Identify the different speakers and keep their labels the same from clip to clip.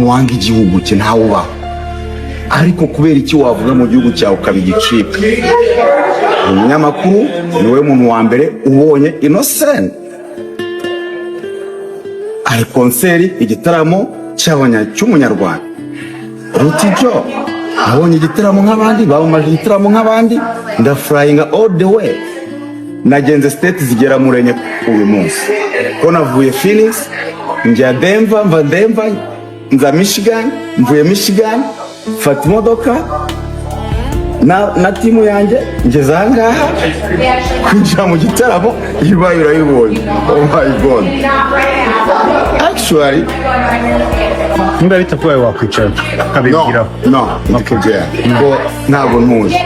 Speaker 1: Wanga igihugu cye ntawubaho, ariko kubera iki wavuga mu gihugu cyawe ukaba igicibwa? Umunyamakuru niwe muntu wa mbere ubonye Innocent ari concert, igitaramo cy'umunyarwanda Ruti Joel. Abonye igitaramo nk'abandi, bamamaje igitaramo nk'abandi, ndaflyinga all the way. Nagenze state zigera muri enye uyu munsi, ko navuye Phoenix njya Denver, mva Denver nza Michigan, mvuye Michigan mfata imodoka na team yanjye ngeze ahangaha kwinjira mu gitaramo. Ibaye urayibonye. Oh my God, actually.
Speaker 2: Niba bitakubaye wakwicara
Speaker 1: No.
Speaker 2: ukabibwiraho.
Speaker 1: No, ndi kugera ngo ntabwo ntuje.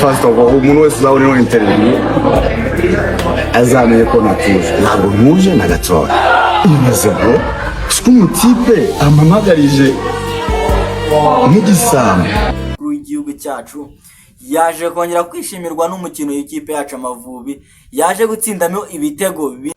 Speaker 1: First of all, umuntu wese uzabona ino interview azamenye ko natuje, ntabwo ntuje na gatoya. Ibaze ngo siko umutipe ampamagarije nk'igisambo.
Speaker 3: Umukuru w'igihugu cyacu yaje kongera kwishimirwa n'umukino w'ikipe yacu Amavubi yaje gutsindamo ibitego bine.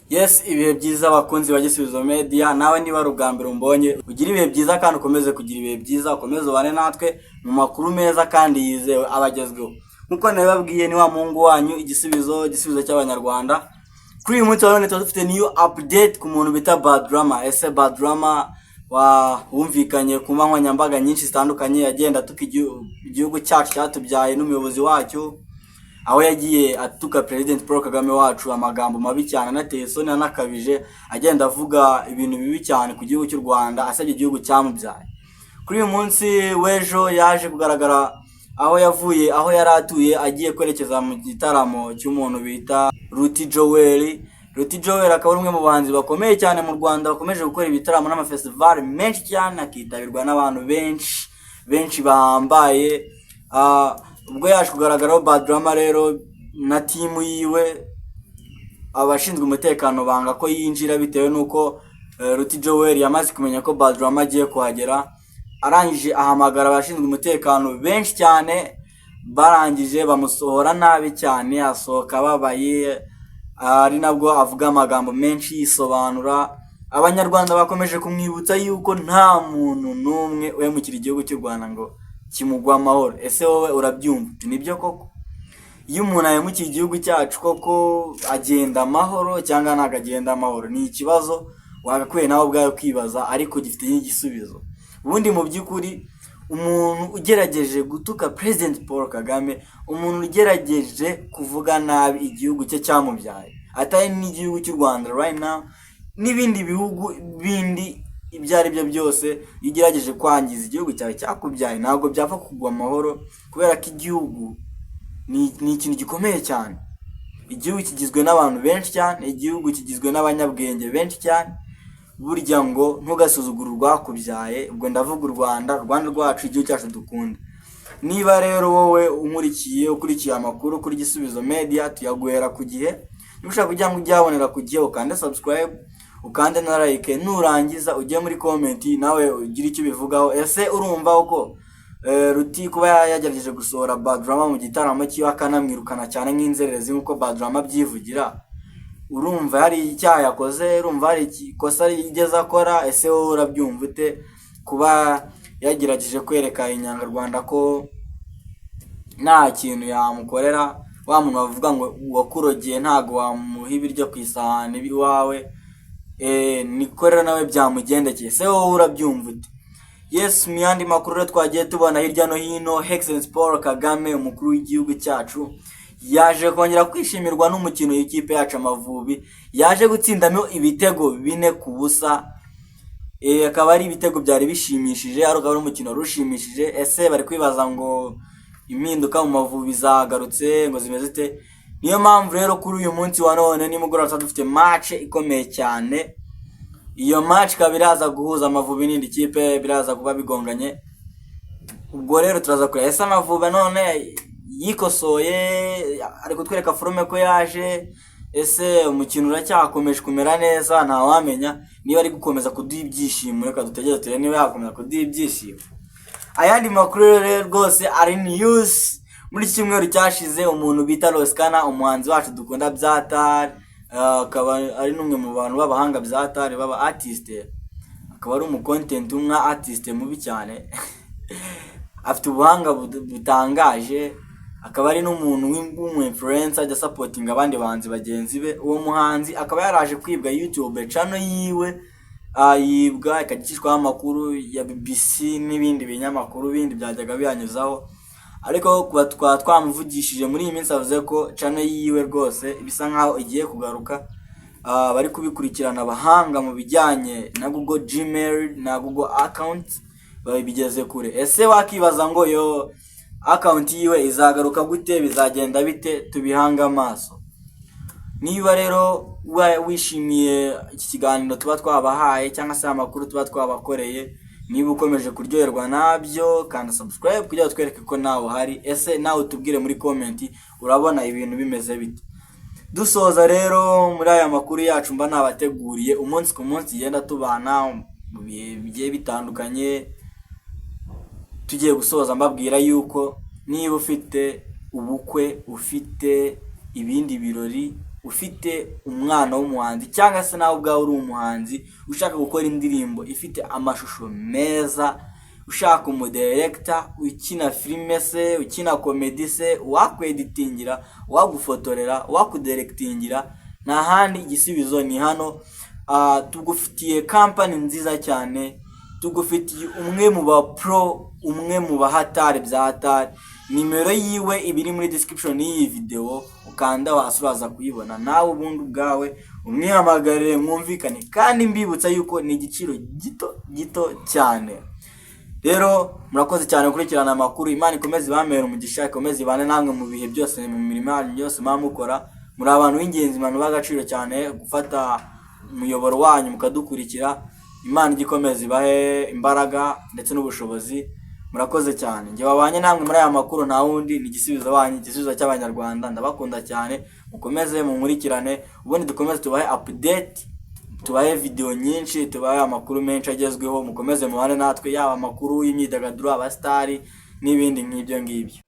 Speaker 3: Yes, ibihe byiza abakunzi ba Gisubizo Media. Nawe niba ari ubwa mbere umbonye, ugire ibihe byiza kandi ukomeze kugira ibihe byiza, ukomeze ubane natwe mu makuru meza kandi yizewe abagezweho. Nkuko nabibabwiye, ni wa muhungu wanyu Igisubizo, igisubizo cy'Abanyarwanda. Kuri uyu munsi wa none tuba dufite new update ku muntu bita Badrama. Ese Badrama wa wumvikanye ku mbuga nkoranyambaga nyinshi zitandukanye agenda atuka igihugu cyacu cyatubyaye n'umuyobozi wacyo, aho yagiye atuka President Paul Kagame wacu amagambo mabi cyane anateye isoni anakabije, agenda avuga ibintu bibi cyane ku gihugu cy'u Rwanda, asebya igihugu cyamubyaye. Kuri uyu munsi w'ejo yaje kugaragara aho yavuye aho yari atuye agiye kwerekeza mu gitaramo cy'umuntu bita Ruti Joel. Ruti Joel akaba ari umwe mu bahanzi bakomeye cyane mu Rwanda, bakomeje gukora ibitaramo n'amafestival menshi cyane, akitabirwa n'abantu benshi benshi bahambaye. Ubwo yaje kugaragaraho Badrama rero na team yiwe, abashinzwe umutekano banga ko yinjira bitewe n'uko Ruti Joel yamaze kumenya ko Badrama agiye kuhagera. Arangije ahamagara abashinzwe umutekano benshi cyane, barangije bamusohora nabi cyane, asohoka ababaye, ari nabwo avuga amagambo menshi yisobanura. Abanyarwanda bakomeje kumwibutsa yuko nta muntu n'umwe uhemukira igihugu cy'u Rwanda ngo kimugwa amahoro. Ese wowe urabyumva? Nibyo koko, iyo umuntu ahemukiye igihugu cyacu koko agenda amahoro cyangwa ntabwo agenda amahoro? Ni ikibazo wagakwiye nawe ubwawe kwibaza, ariko gifite n'igisubizo. Ubundi mu by'ukuri umuntu ugerageje gutuka President Paul Kagame, umuntu ugerageje kuvuga nabi igihugu cye cyamubyaye, atari n'igihugu cy'u Rwanda right now, n'ibindi bihugu bindi ibyo ari byo byose, iyo ugerageje kwangiza igihugu cyawe cyakubyaye ntabwo byapfa kugwa amahoro, kubera ko igihugu ni ikintu gikomeye cyane. Igihugu kigizwe n'abantu benshi cyane, igihugu kigizwe n'abanyabwenge benshi cyane. Burya ngo ntugasuzugure urwakubyaye. Ubwo ndavuga u Rwanda, Rwanda rwacu, igihugu cyacu dukunda. Niba rero wowe unkurikiye, ukurikiye amakuru kuri Gisubizo Media, tuyaguhera ku gihe. Niba ushaka kugira ngo ujye uyabonera ku gihe, ukande subscribe, ukande na like. Nurangiza ujye muri comment nawe ugire icyo ubivugaho. Ese urumva uko Ruti kuba yagerageje gusohora Badrama mu gitaramo cyiwe, akanamwirukana cyane nk'inzererezi nk'uko Badrama abyivugira, urumva hari icyaha yakoze? Urumva hari ikosa yigeze akora? Ese wowe urabyumva ute kuba yagerageje kwereka inyangarwanda ko nta kintu yamukorera? Wa muntu bavuga ngo uwakurogeye ntabwo wamuha ibiryo ku isahani iwawe, niko rero nawe byamugendekeye. Se wowe urabyumva ute? Yes, mu yandi makuru rero twagiye tubona hirya no hino, Excellence Paul Kagame, umukuru w'igihugu cyacu, yaje kongera kwishimirwa n'umukino w'ikipe yacu Amavubi yaje gutsindamo ibitego 4-0. Akaba ari ibitego byari bishimishije, ariko akaba ari umukino wari ushimishije. Ese bari kwibaza ngo impinduka mu Mavubi zagarutse ngo zimeze zite? Niyo mpamvu rero kuri uyu munsi wa none nimugoroba tuba dufite match ikomeye cyane. Iyo match ikaba iraza guhuza Amavubi n'indi kipe, biraza kuba bigonganye. Ubwo rero turaza kureba ese Amavubi none yikosoye, ari kutwereka forme ko yaje? Ese umukino uracyakomeje kumera neza? Ntawamenya niba ari gukomeza kuduha ibyishimo. Reka dutegereze turebe niba yakomeza kuduha ibyishimo. Ayandi makuru rero rwose ari news muri iki cyumweru cyashize, umuntu bita Ross Kana, umuhanzi wacu dukunda byatari. Akaba ari n'umwe mu bantu b'abahanga byatari b'aba artiste, akaba ari umu content w'umwa artiste mubi cyane, afite ubuhanga butangaje, akaba ari n'umuntu w'umu influencer, ajya supportinga abandi bahanzi bagenzi be. Uwo muhanzi akaba yaraje kwibwa YouTube channel yiwe, yibwa ikajya icishwaho amakuru ya BBC n'ibindi binyamakuru bindi byajyaga biyanyuzaho. Ariko kuba twaba twamuvugishije muri iyi minsi, avuze ko channel yiwe rwose bisa nkaho igiye kugaruka. Bari kubikurikirana, abahanga mu bijyanye na Google Gmail na Google account babigeze kure. Ese wakibaza ngo yo account yiwe izagaruka gute, bizagenda bite? Tubihange amaso. Niba rero wishimiye iki kiganiro tuba twabahaye cyangwa se amakuru tuba twabakoreye, niba ukomeje kuryoherwa nabyo, kanda subscribe kugira ngo twereke ko nawe uhari. Ese nawe utubwire muri comment, urabona ibintu bimeze bite? Dusoza rero muri aya makuru yacu mba nabateguriye umunsi ku munsi, genda tubana mu bihe bigiye bitandukanye. Tugiye gusoza mbabwira yuko niba ufite ubukwe, ufite ibindi birori, ufite umwana w'umuhanzi cyangwa se nawe ubwawe uri umuhanzi ushaka gukora indirimbo ifite amashusho meza, ushaka umudirector ukina filime se, ukina comedy se, wakweditingira, wagufotorera, wakudirectingira, nta handi, igisubizo ni hano. Tugufitiye company nziza cyane, tugufitiye umwe mu ba pro, umwe mu bahatari bya hatari. Nimero yiwe iba iri muri description y'iyi video, ukanda hasi uraza kuyibona, nawe ubundi ubwawe umwihamagarire mwumvikane. Kandi mbibutsa yuko ni igiciro gito gito cyane. Rero murakoze cyane gukurikirana amakuru. Imana ikomeze ibamere umugisha, ikomeze ibane namwe mu bihe byose, mu mirimo yanyu yose muba mukora. Muri abantu b'ingenzi, abantu b'agaciro cyane gufata umuyoboro wanyu mukadukurikira. Imana ijye ikomeza ibahe imbaraga ndetse n'ubushobozi. Murakoze cyane. Njye wabanye namwe muri aya makuru nta wundi, ni Igisubizo wanyu, igisubizo cy'Abanyarwanda. Ndabakunda cyane, mukomeze munkurikirane, ubundi dukomeze tubahe update, tubahe video nyinshi, tubahe amakuru menshi agezweho. Mukomeze mubane natwe, yaba amakuru y'imyidagaduro, abasitari n'ibindi nk'ibyo ngibyo.